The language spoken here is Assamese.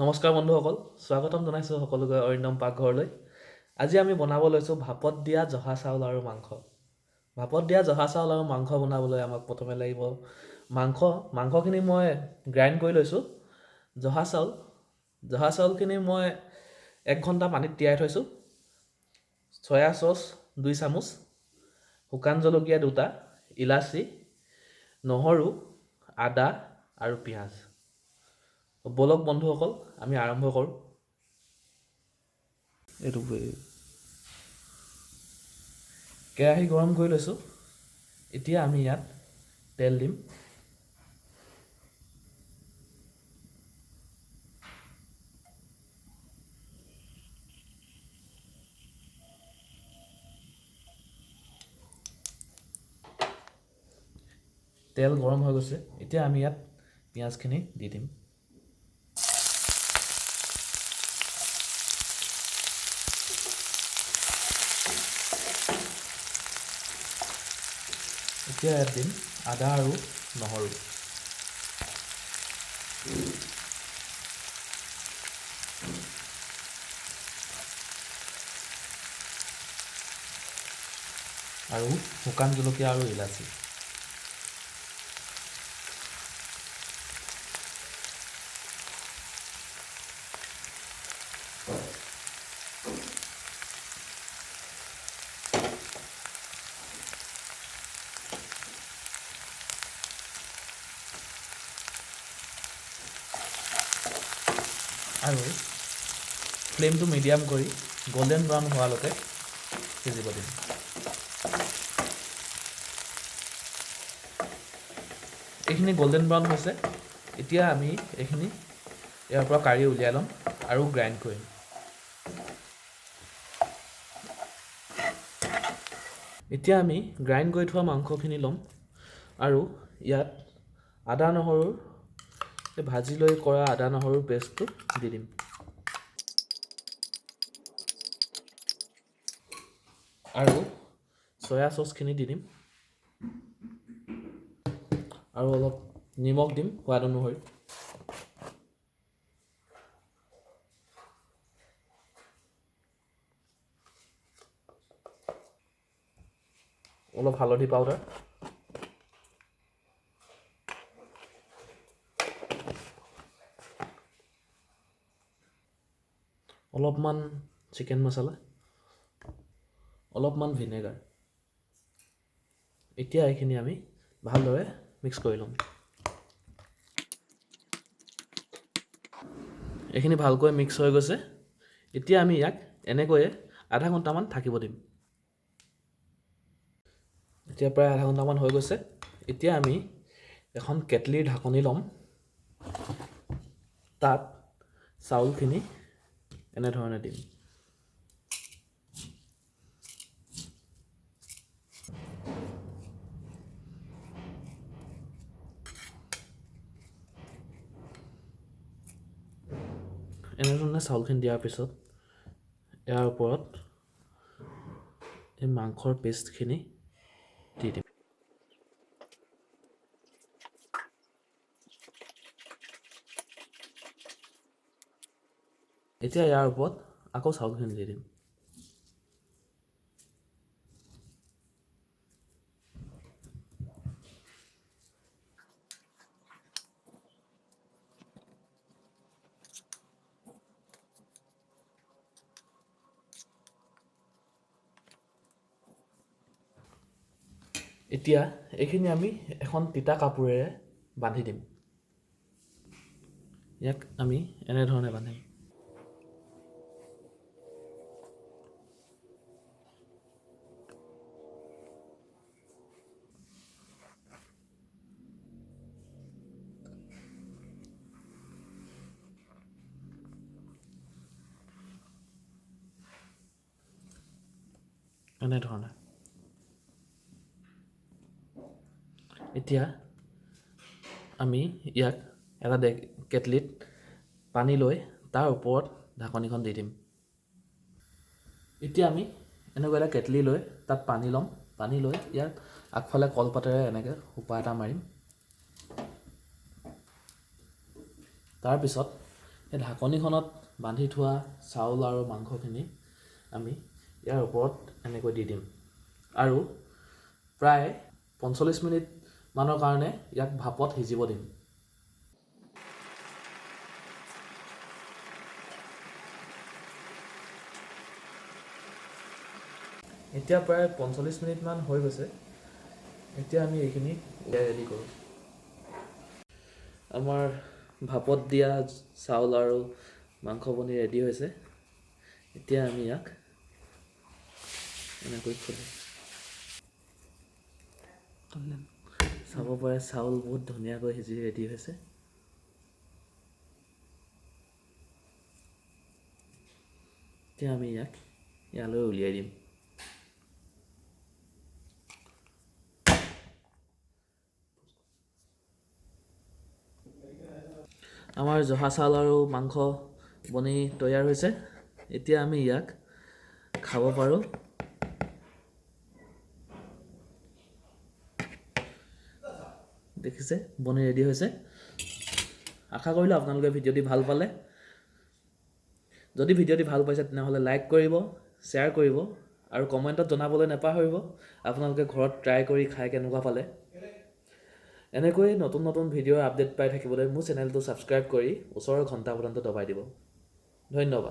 নমস্কাৰ বন্ধুসকল, স্বাগতম জনাইছোঁ সকলোকে অৰিন্দম পাকঘৰলৈ। আজি আমি বনাব লৈছোঁ ভাপত দিয়া জহা চাউল আৰু মাংস। ভাপত দিয়া জহা চাউল আৰু মাংস বনাবলৈ আমাক প্ৰথমে লাগিব মাংস। মাংসখিনি মই গ্ৰাইণ্ড কৰি লৈছোঁ। জহা চাউল, জহা চাউলখিনি মই 1 ঘণ্টা পানীত তিয়াই থৈছোঁ। চয়া চচ 2 চামুচ, শুকান জলকীয়া 2টা, ইলাচি, নহৰু, আদা আৰু পিঁয়াজ। ব'লক বন্ধুসকল, আমি আৰম্ভ কৰোঁ। এইটো কেৰাহী গৰম কৰি লৈছোঁ। এতিয়া আমি ইয়াত তেল দিম। তেল গৰম হৈ গৈছে। এতিয়া আমি ইয়াত পিঁয়াজখিনি দি দিম। এতিয়া ইয়াত দিম আদা আৰু নহৰু। আৰু শুকান জলকীয়া আৰু ইলাচি। আৰু ফ্লেমটো মিডিয়াম কৰি গল্ডেন ব্ৰাউন হোৱালৈকে সিজিব দিম। এইখিনি গল্ডেন ব্ৰাউন হৈছে। এতিয়া আমি এইখিনি ইয়াৰ পৰা কাঢ়ি উলিয়াই ল'ম আৰু গ্ৰাইণ্ড কৰিম। এতিয়া আমি গ্ৰাইণ্ড কৰি থোৱা মাংসখিনি ল'ম আৰু ইয়াত আদা নহৰুৰ ভাজি লৈ কৰা আদা নহৰুৰ পেষ্টটো দি দিম। আৰু চয়া চচখিনি দি দিম আৰু অলপ নিমখ দিম সোৱাদ অনুসৰি। অলপ হালধি পাউডাৰ, অলপমান চিকেন মছলা, অলপমান ভিনেগাৰ। এতিয়া এইখিনি আমি ভালদৰে মিক্স কৰি ল'ম। এইখিনি ভালকৈ মিক্স হৈ গৈছে। এতিয়া আমি ইয়াক এনেকৈয়ে আধা ঘণ্টামান থাকিব দিম। এতিয়া প্ৰায় আধা ঘণ্টামান হৈ গৈছে। এতিয়া আমি এখন কেটলিৰ ঢাকনি ল'ম। তাত চাউলখিনি এনেধৰণে দিম। এনেধৰণে চাউলখিনি দিয়াৰ পিছত ইয়াৰ ওপৰত এই মাংসৰ পেষ্টখিনি দি দিম। এতিয়া ইয়াৰ ওপৰত আকৌ চাউলখিনি দি দিম। এতিয়া এইখিনি আমি এখন তিতা কাপোৰেৰে বান্ধি দিম। ইয়াক আমি এনেধৰণে বান্ধিম। এনেধৰণে। এতিয়া আমি ইয়াক এটা কেটলিত পানী লৈ তাৰ ওপৰত ঢাকনিখন দি দিম। এতিয়া আমি এনেকুৱা এটা কেটলি লৈ তাত পানী ল'ম। পানী লৈ ইয়াত আগফালে কলপাতেৰে এনেকৈ সোপা এটা মাৰিম। তাৰপিছত সেই ঢাকনিখনত বান্ধি থোৱা চাউল আৰু মাংসখিনি আমি ইয়াৰ ওপৰত এনেকৈ দি দিম আৰু প্ৰায় 45 মিনিটমানৰ কাৰণে ইয়াক ভাপত সিজিব দিম। এতিয়া প্ৰায় 45 মিনিটমান হৈ গৈছে। এতিয়া আমি এইখিনি উলিয়াই ৰেডি কৰোঁ। আমাৰ ভাপত দিয়া চাউল আৰু মাংস বনি ৰেডি হৈছে। এতিয়া আমি ইয়াক এনেকৈ খুলিম। চাব পাৰে, চাউল বহুত ধুনীয়াকৈ সিজি ৰেডি হৈছে। এতিয়া আমি ইয়াক ইয়ালৈ উলিয়াই দিম। আমাৰ জহা চাউল আৰু মাংস বনি তৈয়াৰ হৈছে। এতিয়া আমি ইয়াক খাব পাৰোঁ। দেখিছে, বনি ৰেডি হৈছে। আশা কৰিলোঁ আপোনালোকে ভিডিঅ'টি ভাল পালে। যদি ভিডিঅ'টি ভাল পাইছে, তেনেহ'লে লাইক কৰিব, শ্বেয়াৰ কৰিব আৰু কমেণ্টত জনাবলৈ নাপাহৰিব আপোনালোকে ঘৰত ট্ৰাই কৰি খাই কেনেকুৱা পালে। এনেকৈ নতুন নতুন ভিডিঅ'ৰ আপডেট পাই থাকিবলৈ মোৰ চেনেলটো ছাবস্ক্ৰাইব কৰি ওচৰৰ ঘণ্টা বটনটো দবাই দিব। ধন্যবাদ।